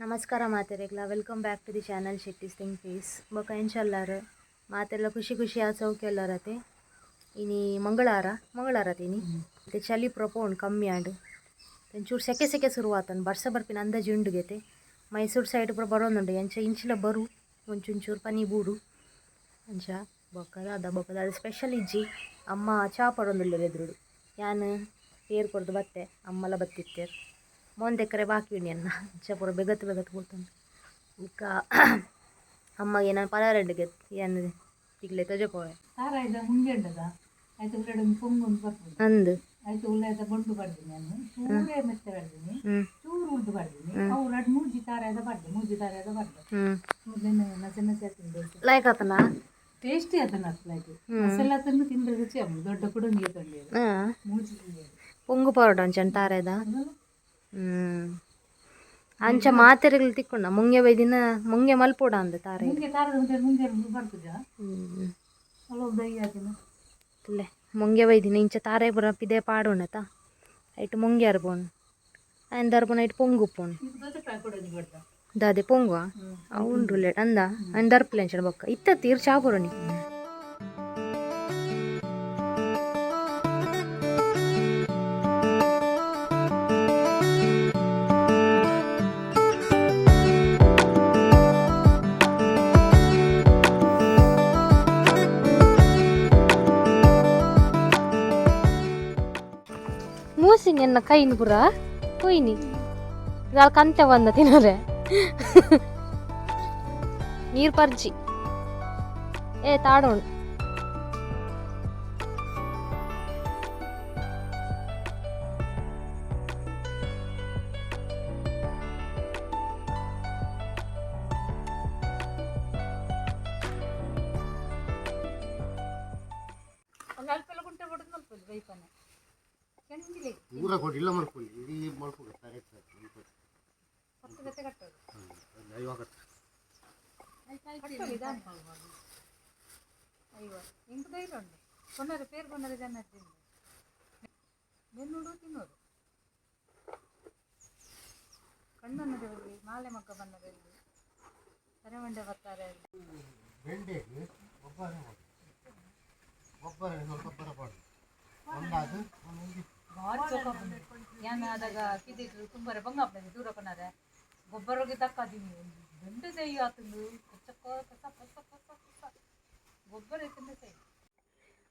ನಮಸ್ಕಾರ ಮಾತೆರೆಗ್ಲ welcome back to the channel Shetty's think piece ಬೊಕ ಎಂಚಲ್ಲಾರ್ ಮಾತೆರ್ಲ ಖುಷಿ ಖುಷಿ ಆ ಸೌಖ್ಯ ಎಲ್ಲರತೆ ಇನಿ ಮಂಗಳವಾರ ಮಂಗಳವಾರ ಇನಿ ಮತ್ತೆ ಚಳಿ ಪೂರ ಕಮ್ಮಿ ಆಂಡ್ ಒಂಚೂರು ಸೆಕೆ ಸೆಕೆ ಶುರುವಾತನ್ ಬರ್ಸ ಬರ್ಪಿನ ಅಂದಾಜು ಉಂಡುಗೆತೆ ಮೈಸೂರು ಸೈಡ್ ಪೂರ ಬರೋದುಂಡು ಎಂಚ ಇಂಚಿಲ ಬರು ಒಂಚೂರು ಪನಿ ಬೂರು ಅಂಚ ಬೊಕ್ಕ ದಾದ ಬೊಕ್ಕ ದಾದ ಸ್ಪೆಷಲ್ ಇಜ್ಜಿ ಅಮ್ಮ ಚಾ ಪಡೊಂದುಲ್ಲೆರ್ ಎದುರುಡು ಯಾನ್ ಪೇರ್ ಕೊರ್ದು ಬತ್ತೆ ಅಮ್ಮಲ ಬತ್ತಿತ್ತೇರ್ ಮೊಂದೆಕ್ಕರೆ ಬಾಕಿ ಉಂಡು ಎನ್ನ ಅಂಚ ಪೂರ ಬೆಗತ್ ಬೆಗತ್ ಪೋತುಂಡು ಬೊಕ್ಕ ಅಮ್ಮಗೆ ನಾನು ಪಲಾರೆಡ್ಗೆ ಯಾನ್ ತಿಕ್ಲೆ ತೊಜಪೋವೆ ತಾರಾಯ್ದ ಮುಂಗೆ ಉಂಡದ ಆಯ್ತು ಉಳ್ಳಾಡ ಒಂದು ಪೊಂಗು ಒಂದು ಬರ್ತದೆ ಅಂದು ಆಯ್ತು ಉಳ್ಳಾಯ್ದ ಬೊಂಡು ಪಡ್ತೀನಿ ನಾನು ಚೂರೇ ಮೆತ್ತೆ ಪಡ್ತೀನಿ ಚೂರು ಉಳ್ದು ಪಡ್ತೀನಿ ಅವು ರಡ್ ಮೂಜಿ ತಾರಾಯ್ದ ಪಡ್ದೆ ಮೂಜಿ ತಾರಾಯ್ದ ಪಡ್ದೆ ಮೊದಲೇ ನಸೆ ನಸೆ ಆತಂದು ದೋಸೆ ಲೈಕ್ ಆತನ ಟೇಸ್ಟಿ ಆತನ ಲೈಕ್ ಮಸಾಲೆ ಆತನ್ನು ತಿಂದ್ರೆ ರುಚಿ ಆಗುದು ದೊಡ್ಡ ಕೂಡ ನೀರು ತೊಂಡಿയത് ಹಾಂ ಮೂಜಿ ತಿಂದಿದ್ದು. ಪೊಂಗು ಪರೋಟ ಅಂಚನ್ ತಾರಾಯ್ದ ಅಂಚ ಮಾತೆರೆಗ್ಲು ತಿಕ್ಕೊಂಡ ಮುಂಗೆ ಬೈದಿನ ಮುಂಗೆ ಮಲ್ಪೋಡ ಅಂದ ತಾರೆ ಮುಂಗೆ ತಾರದ ಮುಂದೆ ಮುಂಗೆ ಬರ್ತದ ಅಲ್ಲೊಬ್ಬ ದೈ ಆತಿನ ತುಲೆ ಮುಂಗೆ ಬೈದಿನ ಇಂಚ ತಾರೆ ಪೂರ ಪಿದೆ ಪಾಡೋಣತ ಐಟ್ ಮುಂಗೆ ಅರ್ಬೋಣ್ ಆಯನ್ ದರ್ಪಣ ಐಟ್ ಪೊಂಗು ಉಪ್ಪುಂಡು ಇದು ದೋಸೆ ಕಾಯಿ ಕೊಡೋದು ಬಡ್ದ ದಾದೆ ಪೊಂಗುವ ಅವು ಉಂಡು ಲೇಟ್ ಅಂದ ಆಯನ್ ದರ್ಪಲೆ ಅಂಚನ ಬೊಕ್ಕ ಇತ್ತ ತೀರ್ ಚಾ ಪೊರೊನಿ ಮೂಸಿನ ಎನ್ನ ಕೈನ್ ಪುರ ಕೊಯ್ನಿ ದಾಲ್ ಕಂತೆ ಬಂದ ತಿನ್ನರೆ ನೀರು ಪರ್ಜಿ ಏ ತಾಡೋಣ ಅಲ್ಲಿ ಅಲ್ಪೆಲ್ಲ ಗುಂಟೆ ಬಡದು ಮಲ್ಪೊಲಿ ಬೈಪನೆ ಚೆಂದಿಲೆ ಊರ ಕೊಟ್ಟು ಇಲ್ಲ ಮಲ್ಕೊಳ್ಳಿ ಇಡೀ ಮಲ್ಕೊಳ್ಳಿ ಕರೆಕ್ಟ್ ಹತ್ತು ಗಂಟೆ ಕಟ್ಟೋದು ಐವಾಗ ಕಟ್ಟೋದು ಇದಾನ ಅಯ್ಯೋ ಇಂಕ್ ಧೈರ್ಯ ಉಂಟು ಕೊನ್ನರೆ ಪೇರು ಕೊನ್ನರೆ ಜನ ತಿಂದು ಬೆನ್ನುಡು ತಿನ್ನೋದು ಕಣ್ಣನ್ನದಲ್ಲಿ ಮಾಲೆ ಮಗ್ಗ ಬಣ್ಣದಲ್ಲಿ ಕರೆಮಂಡೆ ಬರ್ತಾರೆ ಅಲ್ಲಿ. ಬೆಂಡೆಗೆ ಗೊಬ್ಬರ ಕೊಡು. ಗೊಬ್ಬರ ಸ್ವಲ್ಪ ಗೊಬ್ಬರ ಕೊಡು ಒಂದಾದು ಒಂದೊಂದು ಭಾರಿ ಚೊಕ್ಕ ಯಾನ್ ಆದಾಗ ಕಿದಿಟ್ಟು ತುಂಬಾರೆ ಬಂಗಾಪ್ನದೆ ದೂರ ಕೊನಾರೆ ಗೊಬ್ಬರಗೆ ದಕ್ಕಾದೀನಿ ಬೆಂಡೆ ದೆಯ್ಯ ಆತಂದು ಕಚ್ಚಕ್ಕ ಕಸ ಕಸ ಕಸ ಕಸ ಗೊಬ್ಬರ ಐತಂದ್ರೆ ಸೈ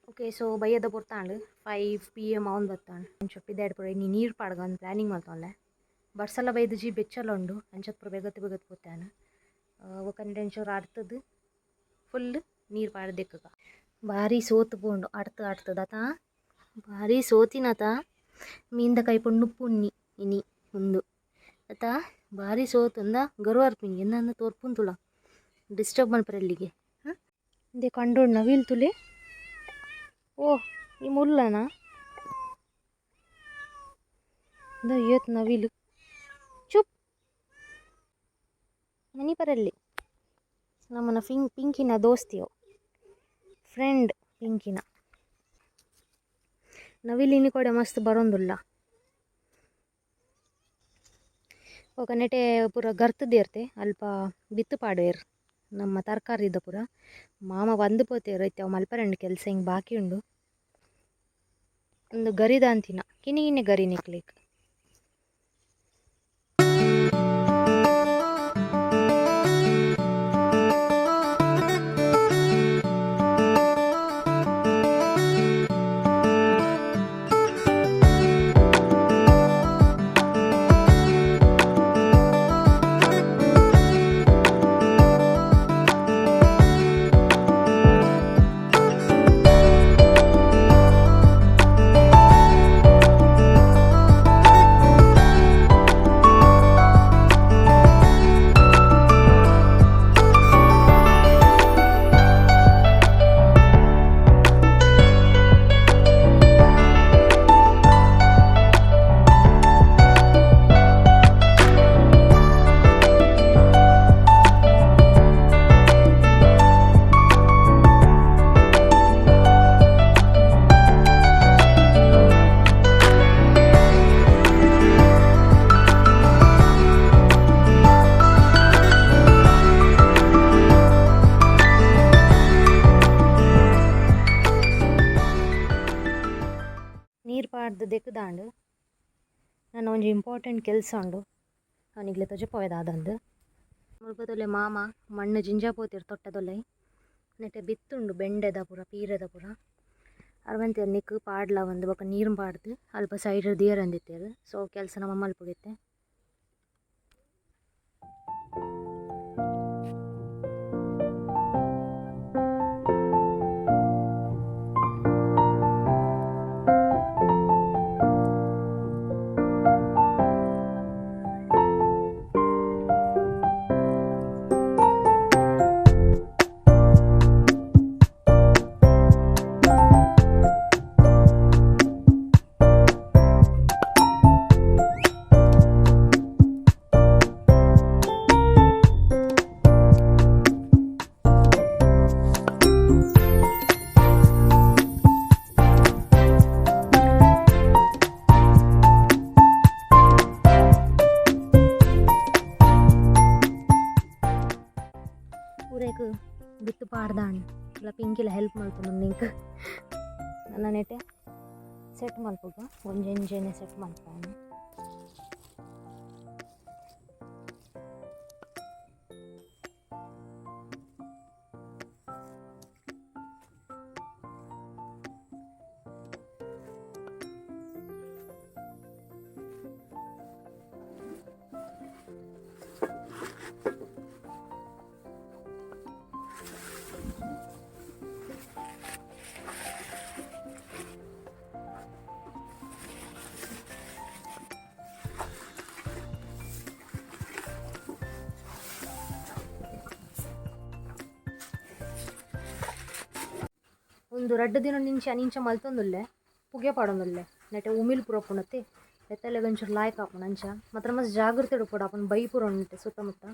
ಓಕೆ ಸೊ ಬಯ್ಯದ ಪೊರ್ತಾಂಡ್ 5 PM ಅವನ್ ಬತ್ತಾಂಡ್ ಅಂಚ ಪಿದಾಡ್ ಪೂರ ಇನಿ ನೀರು ಪಾಡ್ಗ ಒಂದು ಪ್ಲ್ಯಾನಿಂಗ್ ಮಲ್ತೊಂಡೆ ಬರ್ಸಲ ಬೈದು ಜಿ ಬೆಚ್ಚಲ ಉಂಡು ಅಂಚತ್ ಪೂರ ಬೆಗತ್ ಬೆಗತ್ ಪೋತಾನ ಒಕ್ಕಂಡೆ ಒಂಚೂರು ಅಡ್ತದ್ದು ಫುಲ್ ನೀರು ಪಾಡ್ದೆಕ್ಕಗ ಭಾರಿ ಸೋತು ಪೋಂಡು ಅಡ್ತು ಅಡ್ತದ ಭಾರಿ ಸೋತಿನತ ಮೀನ್ದ ಕೈಪುಂಡು ಪುಣ್ಣಿ ಇನಿ ಉಂದು ಅತ ಭಾರಿ ಸೋತುಂದ ಗರು ಅರ್ಪಿನಿ ಎನ್ನ ತೋರ್ಪುಂತುಳ ಡಿಸ್ಟರ್ಬ್ ಮಲ್ಪರೆಲ್ಲಿಗೆ ಹಾಂ ಇಂದೆ ಕಂಡೋಡ್ ನವಿಲ್ ತುಲೆ ಓ ಈ ಮುಲ್ಲನಾ ಇಂದ ಏತ್ ನವಿಲು ಚುಪ್ ಮನಿ ಪರಲ್ಲಿ ನಮ್ಮನ ಪಿಂಕಿನ ದೋಸ್ತಿಯೋ ಫ್ರೆಂಡ್ ಪಿಂಕಿನ ನವಿಲಿನಿ ಕೂಡ ಮಸ್ತ್ ಬರೋಂದುಲ್ಲ ఒక ನೆಟೆ ಪೂರ ಗರ್ತದೇರ್ತೆ ಅಲ್ಪ ಬಿತ್ತು ಪಾಡುವೆರ್ ನಮ್ಮ ತರಕಾರಿದ ಪೂರ ಮಾಮ ಬಂದು ಪೋತೇರು ಐತೆ ಅವು ಮಲ್ಪರಂಡು ಕೆಲಸ ಹಿಂಗೆ ಬಾಕಿ ಉಂಡು ಒಂದು ಗರಿದ ಅಂತಿನ ಕಿನಿ ಕಿನ್ನಿ ಗರಿ ನಿಕ್ಲಿಕ್ ನೀರು ಪಾಡ್ದು ದೆಕ್ಕುದಾಂಡ್. ನನ್ನ ಒಂಜಿ ಇಂಪಾರ್ಟೆಂಟ್ ಕೆಲಸ ಉಂಡು ಅವನಿಗ್ಲೆ ತೊಜಪೋಯದಾದಂದು. ಮುಲ್ಪದೊಲೆ ಮಾಮ ಮಣ್ಣು ಜಿಂಜ ಪೋತಿರ್ ತೊಟ್ಟದೊಲೆ ನೆಟೆ ಬಿತ್ತುಂಡು ಬೆಂಡೆದ ಪೂರ ಪೀರೆದ ಪೂರ ಅರವಂತೆರ್ ನಿಕ್ಕ್ ಪಾಡ್ಲ ಒಂದು ಬೊಕ ನೀರು ಪಾಡ್ದು ಅಲ್ಪ ಸೈಡ್ ದಿಯರಂದಿತ್ತೆರ್. ಸೊ ಕೆಲಸ ನಮ್ಮ ಮಲ್ಪುಗಿತ್ತೆ. ಪೂರೇಕ್ ಬಿತ್ತು ಪಾಡ್ದಾಂಡ್ ಇಲ್ಲ ಪಿಂಕಿಲ ಹೆಲ್ಪ್ ಮಲ್ಪುಂಡು ನಿಂಕ್. ನನ್ನ ನೆಟೆ ಸೆಟ್ ಮಲ್ಪುಗ ಒಂಜೊಂಜೆನೆ ಸೆಟ್ ಮಲ್ಪಾನೆ. ಒಂದು ರಡ್ಡ್ ದಿನ ನಿಂಚ ನಿಂಚ ಮಲ್ತೊಂದುಲ್ಲೆ ಪುಗೆ ಪಾಡೊಂದುಲ್ಲೆ ನೆಟೆ ಉಮಿಲ್ ಪೂರ ಉಪ್ಪುಂಡತ್ತೆ ಬೆತ್ತಲೆಗ್ ಒಂಚೂರು ಲಾಯ್ಕ್ ಆಪುಂಡು ಅಂಚ ಮಾತ್ರ ಮಸ್ತ್ ಜಾಗ್ರತೆ ಉಪ್ಪೊಡು ಆಪುಂಡು ಬೈ ಪೂರ ಉಂಡು ಸುತ್ತಮುತ್ತ.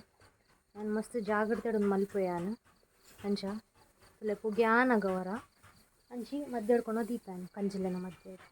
ಯಾನ್ ಮಸ್ತ್ ಜಾಗ್ರತೆಡ್ ಉಂದು ಮಲ್ಪುವೆ ಯಾನ್ ಅಂಚ ತೂಲೆ ಪುಗೆ ಆನಗ ಒರ ಅಂಚಿ ಮಧ್ಯಡ್ ಕೊನೊ ದೀಪೆ ಯಾನ್ ಕಂಜಿಲೆನ ಮಧ್ಯಡ್.